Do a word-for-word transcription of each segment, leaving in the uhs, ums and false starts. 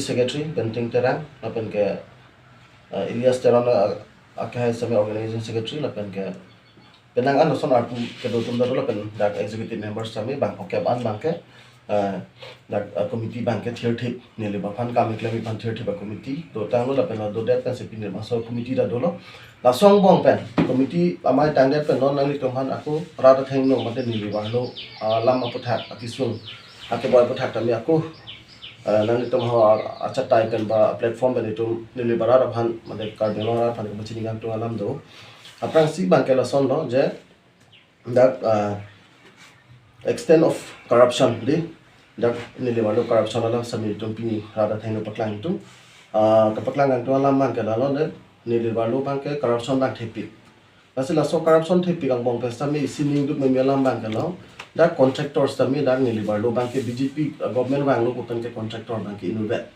Secretary Benting Terang, lapen ke, eh, Elias Teron, eh, akehai same organizing secretary, lapen ke penang an ason arpu kedo atum ta do, lapen dak executive members same bang okep an abang ke, eh, dak, eh, committee abang ke thirthip, neli aphan kam keklem aphan thirthip a-committee dotanglo, lapen ladodet pensi pini laso committee ta dolo. Laso angbong pen committee amei tangdet pen non nanglitum aphan ako rat athengno mate neli arlo, ah, alam aputhak akesung akeboi aputhak tame ako, eh, nanglitum ha achatai pen ba platform pen itum neli arat aphan mate Karbi Anglong arat aphan kepachini kangtung alam do. Aphrangsi abang ke lasonlo je dak, ah, extent of corruption di, dak neli arlo corruption alam same itum pini rat athengno paklang itum, ah, kepaklang kangtung alam abang ke lalo de, neli arlo abang ke corruption abang thepik. Lasi laso corruption thepik angbong pen sitame isi ningduk meme alam abang ke lo, dak contractor sitame dak neli arlo abang ke B J P, ah, government vanglo pu pen ke contractor abang ke inutvet.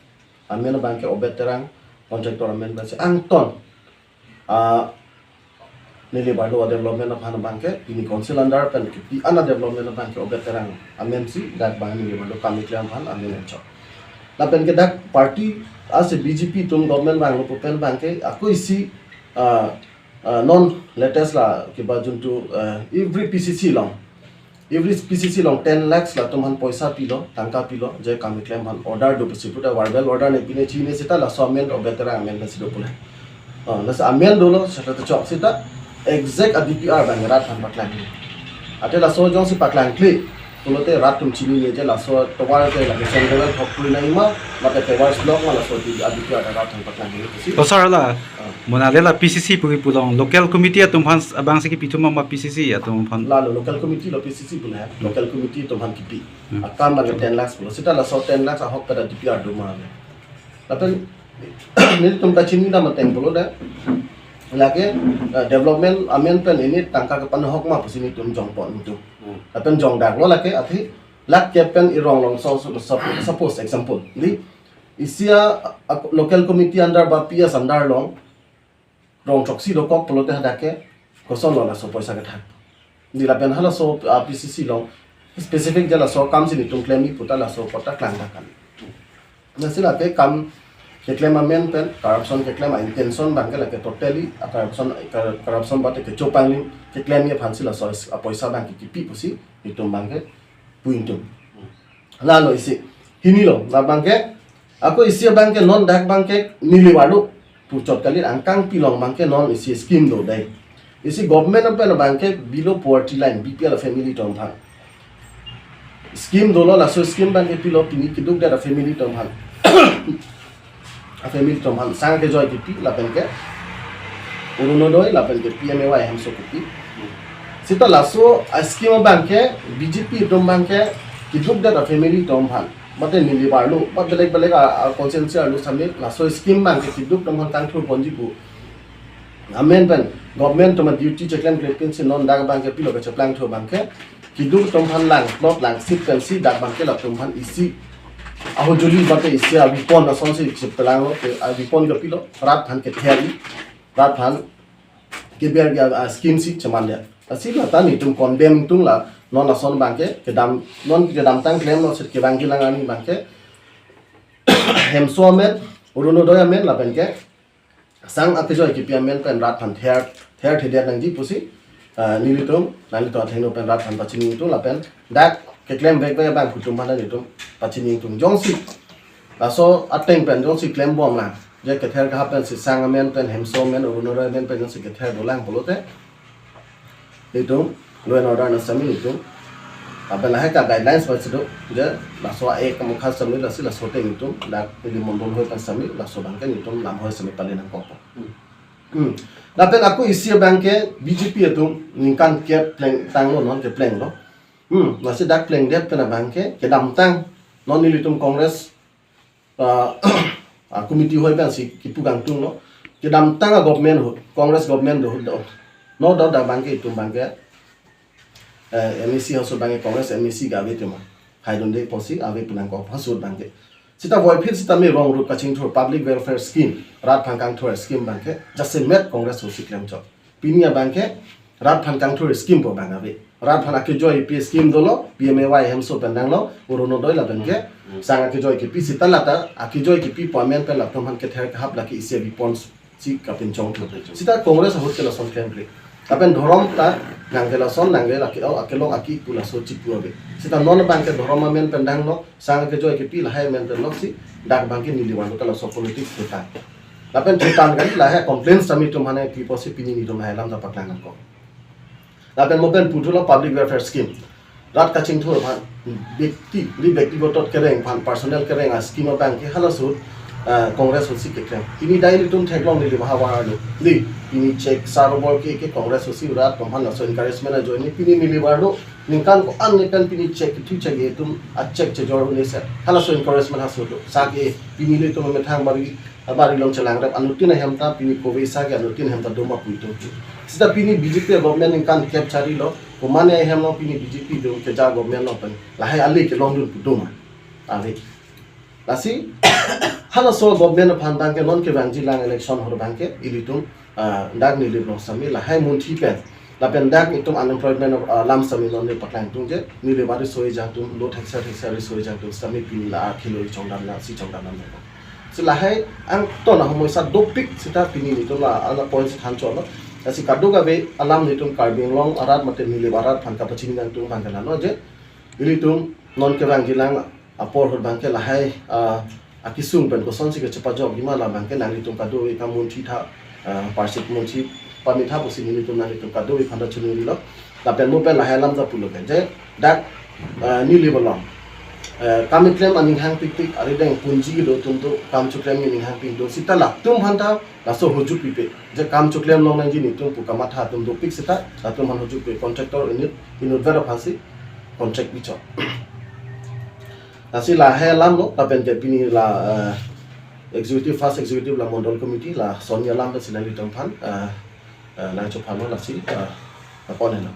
Amen abang ke Obet Terang, contractor amen pensi angton, ah, neli arlo development aphan abang ke pini council under pen kipi an a-development abang ke Obet Terang amensi dak abang neli arlo kam keklem aphan amen enchok. Lapen ke dak party, ah, si B J P atum government vanglo pu pen abang ke ako isi, ah, ah, non latest la kiba juntu, ah, every P C C along, every P C C along ten lakhs latum aphan poisa pilo, tangka pilo, je kam keklem aphan order do pusi puta verbal order ne pine chine sita laso amen Obet Terang amen pensi do pule. Oh, laso amen dolo sita chok sita exact a-D P R abang rat aphan paklang. Ate laso jongsi paklang kle pulote rat atum chinine je laso tovar ke la central thok puri nangma, mate pavers block ma laso di a-D P R rat aphan paklang pusi. To sir la, ah, mona le la P C C pu kipu along local committee atum aphan abang si kipi thuma ma P C C atum aphan? Lalo local committee lo P C C pu la, local committee atum aphan kipi. Hmm. Akam abang ten lakhs pulo. Sita laso ten lakhs ahok pada D P R do ma le. Lapen nelitum kachini dam ateng pulo de. Lake, eh, development amen pen ini tangka kepanahok ma pusi nelitum jongpon itum. Hmm. Lapen jongdaklo lake athe lakh kep pen irong long so, so, so, suppose example. Di isi a, a, local committee under ba P S under along rong throksi dokok pulote hadak ke kosonlo laso poisa kethak. Di lapen halaso, ah, P C C along specific je laso akam si nelitum klemji puta laso kota klangdak kan. Lasi lake kam keklem amen pen corruption keklem a-intention abang ke lake totally a-corruption, corruption bate kecho panglim keklemji aphansi laso apoisa abang ke kipi pusi itum abang ke pu itum. Lalo isi. Hini lo, labang ke, ako isi abang ke non dak abang ke neli arlo puchot kali angkang pilong abang ke non isi scheme do dei. Isi government pen abang ke below poverty line, B P L family atum aphan scheme dolo, laso scheme abang ke pilo pini keduk dak family atum aphan. A-family atum aphan sang kejoi kipi lapen ke Orunodoi lapen ke P M A Y hemso kipi. Sita laso a-scheme abang ke B J P atum abang ke keduk dak a-family atum aphan, mate neli arlo, mate belek belek a, a-constituency arlo sitame laso scheme abang ke keduk atum aphan kangthur ponji pu amen pen government atum a-duty cheklem klepin si non dak abang ke pilo kecheplang thu abang ke keduk atum aphan lang plot lang seat pensi dak abang ke latum aphan isi ahojoli mate isi a-weapon asonsi cheplang lo ke, a-weapon ke pilo rat aphan kether, rat aphan keber ke a-scheme si cheman dia. Lasi lata nelitum condemn tung la non ason abang ke kedam, non kedamtang klemlo seta kevang kelang arni abang ke hemso amen, Orunodoi amen lapen ke sang akejoi kipi amen pen rat aphan ther, ther thedet nangji pusi, ah, nelitum, nanglitum athengno pen rat aphan pachini tung lapen dak keklem vekvek abang atum aphan nelitum pachini tung jongsi laso ateng pen jongsi klembom lang, je kether kehap pensi sang amen pen hemso amen Orunodoi amen pen jongsi kether dolang pulote itum law and order na sitame itum lapen lahai ka guidelines ba sido je laso a-ek amokha sitame lasi laso ateng itum dak ili mondol hoi pen sitame laso abang ke itum lam hoi sitame pale nangkok. Hmm. Lapen ako isi abang ke B J P atum ningkan kep plengtanglo, non keplenglo. Hmm, lasi dak plengdet pen abang ke kedamtang non nelitum Congress ah, ah, committee hoi pensi kipu kangtung lo. Kedamtang a-government ahut, Congress government do ahut do. No doubt dak abang ke itum abang ke, eh, M A C house abang ke Congress M A C ke ave tema. Haidunde pusi ave pu nangkok house abang ke. Sita voiphit sitame rong rup kachingthur public welfare scheme, rat aphan kangthur scheme abang ke jasemet Congress ahut si klemchot. Pini abang ke rat aphan kangthur scheme pu abang ave. rat aphan akejoi pi scheme dolo, P M A Y hemso pen danglo, Orunodoi lapen ke, sang akejoi kepi sita lata, akejoi kepi pu amen pen latum aphan kether kehap lake isi avi pon si kapinchong thu. Sita Congress ahut ke lason klem klik. Lapen dhorom ta nangke lason nangke lake, oh, akelong aki pu laso chipu ave. Sita non abang ke dhorom amen pen danglo, sang akejoi kepi lahai amen pen loksi, dak abang ke neli vanlo ta laso politics thutan. Lapen thutan kali lahai complaints tame itum aphan pipo si pini nelitum lahai alam ta paklang nangkok. Lapen mo pen puthulo public welfare scheme. Rat kachingthur aphan, bekti, li bektigoto kereng aphan, personal kereng a scheme abang ke halaso, ah, Congress ahut si keklem. Pini dai ilitum theklong neli baha varlo. Li, pini check sarbor ke, ke Congress ahut si rat atum aphan laso encouragement ajoine pini neli varlo. Ningkan ko-an ni pen pini check, thu check itum a check chejor unese. Halaso encouragement halaso do. Sa ke pini ilitum methang bari, bari along chelangrep anuttin ahem ta pini kove sa ke anuttin ahem ta doma pu itum. Sita pini B J P government ningkan kep charilo. Komane ahem lo pini B J P dum keja government lo pen. Lahai ale kelongdun pu doma. Ale. Lasi, halaso government aphan abang ke non kevangjilang election ahut abang ke ilitum, ah, dak neli blong sami lahai munthi pen. Lapen dak itum unemployment, ah, alam sami non neli paklang tung je, neli bari soi jang atum, lo thekser thekser soi jang atum sami pini la akhilo chongdam la si chongdam nam. Si lahai angton ahomoi sa dopik sita pini nelitum la ala point si than cholo. Lasi kadokave alam nelitum Karbi Anglong arat mate neli arat aphan kapachini nangtung abang ke lalo je. Ilitum non kevangjilang apor ahut abang ke lahai, ah, akesung pen kosonsi kechepajokji ma la abang ke nanglitum kadokave kamunthi tha, ah, parsit munthi pamitha pusi nelitum nanglitum kadokave aphan ta chunurilo. Lapen mo pen lahai alam ta pulo ke je dak, ah, neli bolong, eh, kam keklem aning hangpikpik arideng punji do atum do kam choklem aning hangpik do sita latum aphan ta laso hoju pipe. Je kam choklem longnangji nelitum pu kamatha atum dopik sita latum aphan hoju pe contractor inut inutvet aphansi contract bichok. Lasi lahai alam lo, lapen ke pini la, eh, executive, first executive la mondol committee la sonni alam ta si nanglitum aphan, eh, eh, nangchophan lo lasi, eh, apon helo.